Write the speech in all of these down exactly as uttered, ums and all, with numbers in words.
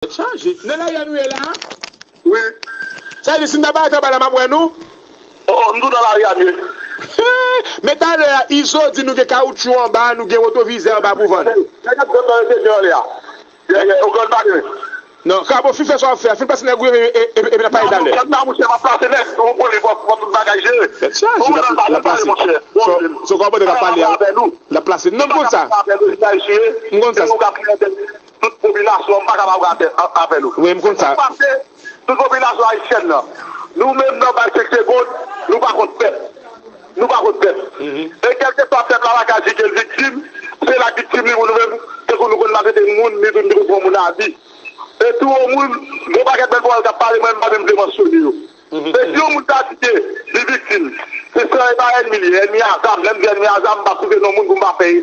Tèt chaje. Nan lari a nou ye la? Wi. Sa vle di si n ta parèt anba la m ap wè nou? Oh, m tou nan lari a m ye. Men talè a Izo di nou gen kawotchou anba, nou gen wotovizè anba pou vann. Nèg ap zòt nan rete anlè a. Okan pa gen. Non, Krapo, fin fè sa w ap fè a, fin pase nan goumen epi n ap pale talè. Gad la monchè, m ap pase nèt, ou konnen fò tout bagay jere. Tèt chaje, l ap pase. Se w Krapo k ap pale a, l ap pase. Non, m konn sa. M konn sa. Tout popilasyon an pa kapab avè nou. Wi, m konn sa. Sa k pase, tout popilasyon ayisyèn nan, nou menm nan bay senk segonn, nou pa kont pèp. Nou pa kont pèp. E kèlkeswa pèp la pa ka di ke l viktim, se l ak viktim li pou nou menm, tankou nou konn maltrete moun, ni tou nou konn pran moun abi. E tou yon moun, gon pakèt bèl pawòl k ap pale, mwen menm m pa menm vle mansyone yo. E si yon moun ta di ke li viktim, se san e pa ènmi li ye, ènmi a zam, lè m di ènmi a zam, m pa site non moun pou m pa fè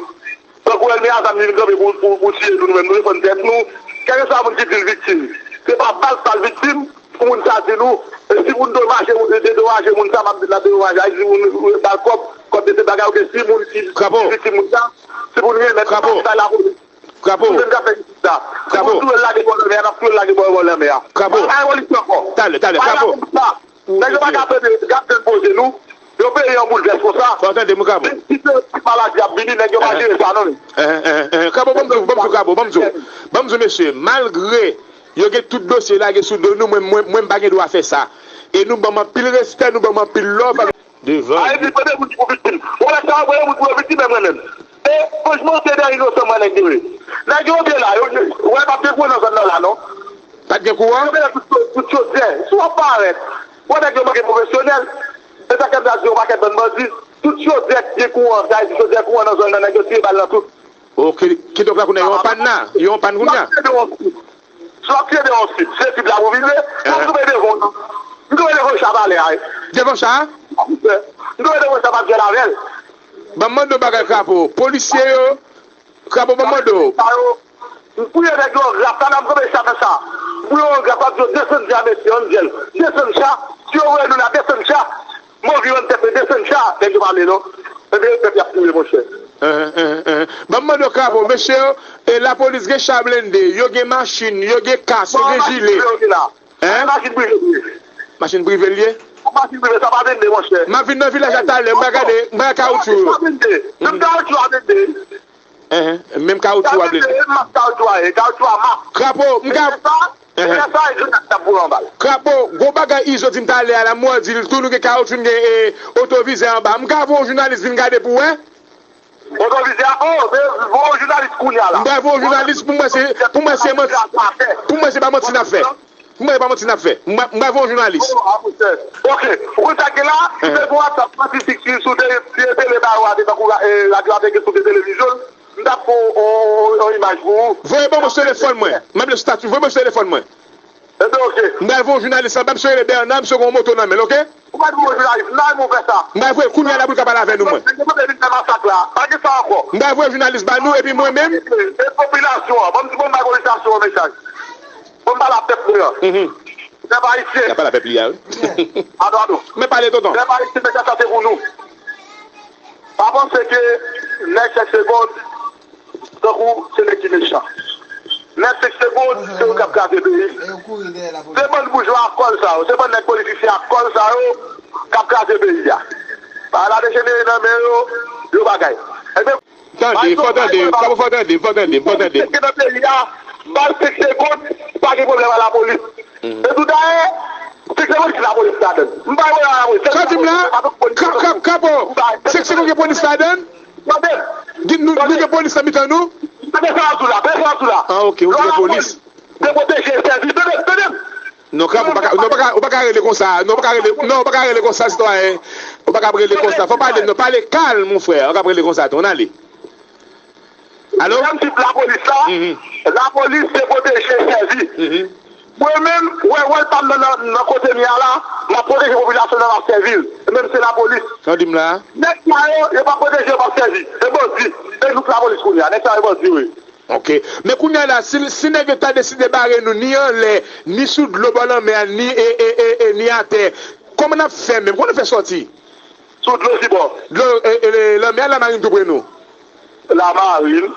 Tankou ènmi a zam li vin kanpe pou, pou, pou tiye nou, nou menm nou defann tèt nou. Kèlkeswa moun ki di l viktim, se pa bal sa l viktim pou moun sa di nou. E si moun domaje, dedomaje moun sa, m ap di l ap dedomaje, a di moun bal kòb, kòb de se bagay, oke, si moun ki viktim moun sa, si moun renmèt, se pa bay lapolis. Krapo. Moun menm k ap fè jistis la. Si moun touye l lage bò lanmè a, n ap touye l lage bò bò lanmè a. Krapo. Pa gen polis ankò. Talè, talè, Krapo. Nèg yo pa ka tande, gad jan n poze nou. Yon peyi an boulvès konsa. Fò w tande m, Krapo. Menm si se yon ti maladi ap vini, nèg yo pa jere sa non men. Enhen, enhen, enhen. Krapo, ban m di w, ban m di w, Krapo, ban m di w. Ban m di w, mesye, malgre yo gen tout dosye lage sou do nou, mwen, mwen, mwen m pa gen dwa fè sa. E nou ban m anpil respè, nou ban m anpil love. Devan. A epi premye moun ki pou viktim. Bon lè sa a premye moun pou yo viktim e mwen menm. E franchman se dèyè inosan mwen nèg yo ye. Nèg yo te la, yo wè p ap gen kouran nan zòn nan la non. Pa t gen kouran? Yo mete tout, tout chodyè. Si w ap parèt, bon nèg yo manke pwofesyonèl. E sa k fè m ta di yon pakèt bann bandi. Tout chodyè ki gen kouran, sa vle di chodyè kouran nan zòn nan nèg yo tire bal nan tout. Ok, kidonk la kounye a yo an pàn la, yo an pàn kounye a. Si w ap tire deyò yon sib, se sib la pou vize. Mwen m kanpe devan w nan. M kanpe devan cha talè a wi. Devan cha a? M kanpe devan cha m ap jwèt avè l. Ban m mande w bagay Krapo. Polisye yo, Krapo ban m mande w. M fouye nèg yo an graf, talè a m kanpe cha nan cha. M fouye yo an graf, m ap di yo desann cha mesye, ann jèl. Desann cha, si yo voye nou la, desann cha. Move yon tèt men desann cha, nèg yo pa vle non. Ebyen pèp y ap touye monchè. Enhen, enhen, enhen. Ban m mande w Krapo, mesye yo, e lapolis gen cha blende, yo gen machin, yo gen kas, yo gen jile. Machin prive yo gen la. Hein? Machin prive li ye. Machin prive l ye? Machin prive sa pa blende monchè. M ap vin nan vilaj la talè, m pral gade, m pral kawotchou yo. Sa blende. Menm kawotchou a blende. Enhen, menm kawotchou a blende. Krapo, m ka. Krapo, gon bagay Izo di m talè a la, m wè w di l tou nou gen kawotchou, n gen otovizè anba. M ka voye yon jounalis vin gade pou w wè? Otovizè a, oh, voye yon jounalis kounye a la. M pral voye yon jounalis pou m wè si, pou m wè si e manti, pou m wè si e pa manti n ap fè. Mwen, e pa manti n ap fè. Mwen, mwen voye yon jounalis. Ok. Ou konn sa k gen la? Ou te gen WhatsApp, statistik sou te, te tele ba yo a, te tankou radyo a te gen sou te televizyon. M t ap fè yon imaj pou ou. Voye ban mwen sou telefòn mwen. M ap sou stati, voye ban mwen sou telefòn mwen. Ebyen, ok. M pral voye yon jounalis la, m ap sou rele Bèna, misye gen yon moto nan men l, ok? Ou pa t voye jounalis, m ta renmen w fè sa. M pral voye l kounye a la pou l ka pale avè nou, mwen. Nèg yo te vin fè masak la. Pa gen sa ankò. M pral voye jounalis ba nou, epi mwen menm. E popilasyon an, ban m di, ban m bay popilasyon an mesaj. Bon, m pale a pèp mwen an. Pèp ayisyen. Y ap pale a pèp li a, wi. Ado, ado. Men pale, tonton. Pèp ayisyen, mesaj sa se pou nou. Pa panse ke nèg sèk segonn, tankou se nèg ki mechan. Nèg sèk segonn, se yo k ap kraze peyi. Se bann boujwa ak kòl sa yo, se bann nèg politisyen ak kòl sa yo k ap kraze peyi a. Bagay la dejenere nan men yo, yo bagay. Ebyen, Tande, fò tande, fò tande, fò tande, fò tande. Nan peyi a, bal senk segonn, pa gen pwoblèm a lapolis. E tou dayè, senk segonn ki lapolis ladann. M pa wè lapolis. Sa w di m la? Krapo, senk segonn gen polis ladann? Tande. Nou gen polis nan mitan nou? Tande sa w ap di la, tande sa w ap di la. Ah, ok, ou di gen polis. Se pwoteje, sèvi, tande, tande. Non, Krapo, ou pa ka, non, ou pa ka, ou pa ka rele konsa. Non, ou pa ka rele, non, ou pa ka rele konsa, sitwayen. Ou pa ka rele konsa. Fò pale, non, pale kalm, mon frè. Ou pa ka rele konsa, tou, ann ale. Alo? Lè m di lapolis la, lapolis se pwoteje, sèvi. Mwen menm, wè, wòl pa m nan, nan, nan kote m ye a la, m ap pwoteje popilasyon nan, m ap sèvi l. E menm se lapolis. Sa w di m la? Nèg sa yo, yo p ap pwoteje, yo p ap sèvi. E bandi. E nou k lapolis kounye a. Nèg sa yo bandi yo ye. Ok. Men kounye a la, si, si nèg yo ta deside bare nou, ni anlè, ni sou dlo bò lanmè a, ni, e, e, e, e, ni atè, kòman n ap fè menm? Kòman n ap fè sòti? Sou dlo ki bò? Dlo, e, e, lanmè a, lamarin tou pre nou. Lamarin?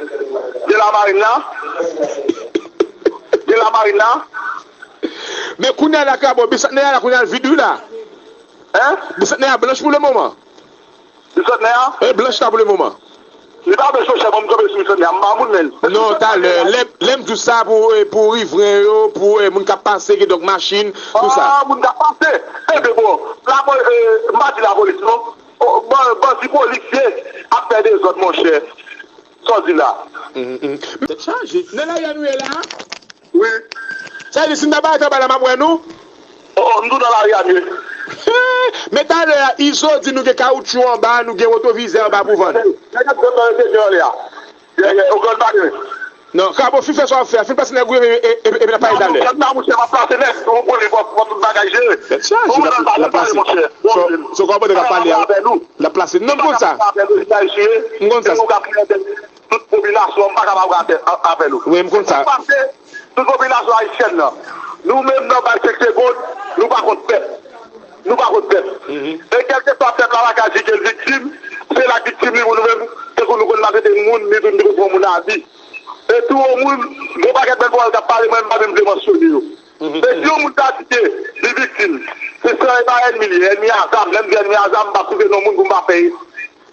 Gen lamarin la? E lamarin la? Men kounye a la, Krabo, bisantnè a la kounye a l vid wi la. Hein? Bisantnè a blanch pou le moman. Bisantnè a? E blanch la pou le moman. Li pa blanch, monchè, bon, m kanpe sou bisantnè a, m pa moun, men. Non, talè, lè, lè m di w sa pou, eh, pou rivren yo, pou, eh, moun k ap pase, kidonk machin, tout sa. Ah, moun k ap pase. Enben bon, la, eh, m pa di lapolis, non. Oh, ban-, bandi polisye ap fè dezòd, monchè. Sa w di la? Tèt chaje. Nan lari a nou ye la? Wi. Sa vle di si n ta parèt anba la, m ap wè nou? Oh, oh, m tou nan lari a, m ye. Men talè a, Izo di nou gen kawoutchou anba, nou gen retwovizè anba pou vann. Nèg ap dòmi nan etedye anlè a. Yè, yè, ou konn pa gen. Non, Krabo, fin fè sa w ap fè a, fin pase nèg ou yo, e, e, e, epi n ap pale talè. Nan, monchè, m ap plase nèg, ou konnen, fò, fò tout bagay jere. Tèt chaje, l ap, l ap plase. So, so, kòman nèg ap pale a? L ap plase. Non, m konn sa. M konn sa. Tout popilasyon, m pa kapab rate avè nou. Wi, m konn sa. Tout popilasyon ayisyèn nan. Nou menm nan bay senk segonn, nou pa kont pèp. Nou pa kont pèp. E kèlkeswa pèp la pa ka di ke l viktim, se l ak viktim li pou nou menm, tankou nou konn maltrete moun, ni tou nou te konn pran moun abi. E tou yon moun, gon pakèt bèl pawòl k ap pale, mwen m pa menm vle mansyone yo. E si yon moun ta di ke li viktim, se san e pa ènmi li ye, ènmi a zam, lè m di ènmi a zam, m pa site non moun pou m pa fè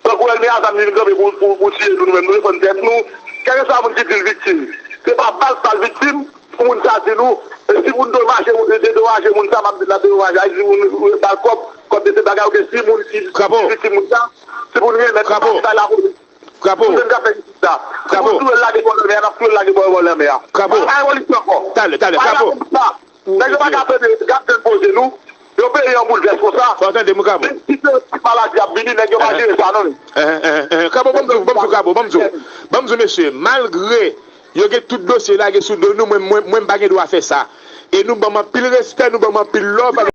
Tankou ènmi a zam li vin kanpe pou, pou, pou tiye nou, nou menm nou defann tèt nou. Kèlkeswa moun ki di l viktim, se pa bal sa l viktim, pou moun sa di nou, e si pou n domaje, dedomaje moun sa, m ap di n ap dedomaje, a di moun bal kòb, kòb de se bagay, oke, si moun ki viktim moun sa, si pou n remèt bagay lapolis, Krapo, pou n menm k ap fè jistis la. Si pou n touye l lage bò lanmè a, n ap touye l lage bò, bò lanmè a. Krapo, Pa gen polis ankò. Talè, talè, Krapo. Nèg yo pa ka tande, gad jan n poze nou. Yon peyi an boulvès konsa. Fò w tande m, Krapo. Menm si se yon ti maladi ap vini, nèg yo pa jere sa non. Krapo, ban m di w, ban m di w, Krapo, ban m di w. Ban m di w, mesye, malgre yo gen tout dosye lage sou do nou, mwen, mwen, mwen m pa gen dwa fè sa. E nou ban m anpil respè, nou ban m anpil love.